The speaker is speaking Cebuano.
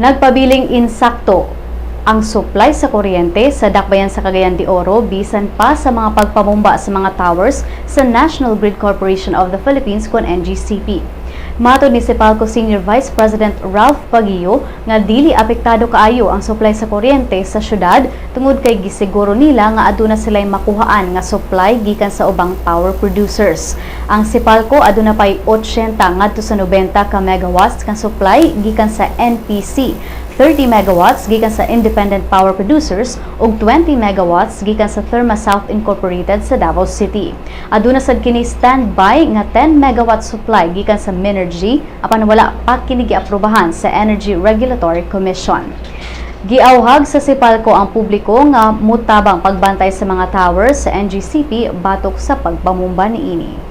Nagpabiling insakto ang supply sa kuryente sa dakbayan sa Cagayan de Oro bisan pa sa mga pagpamumba sa mga towers sa National Grid Corporation of the Philippines kon NGCP. Matod ni Cepalco Senior Vice President Ralph Paguio nga dili apektado kaayo ang supply sa kuryente sa syudad tungod kay gisiguro nila nga aduna sila'y makuhaan nga supply gikan sa ubang power producers. Ang Cepalco aduna pay 80 ngadto sa 90 ka megawatts nga supply gikan sa NPC, 30 megawatts gikan sa independent power producers ug 20 megawatts gikan sa Therma South Incorporated sa Davao City. Aduna sad kini standby nga 10 megawatt supply gikan sa Minergy apan wala pa kini giaprobahan sa Energy Regulatory Commission. Giawhag sa Cepalco ang publiko nga mutabang pagbantay sa mga towers sa NGCP batok sa pagpamumba niini.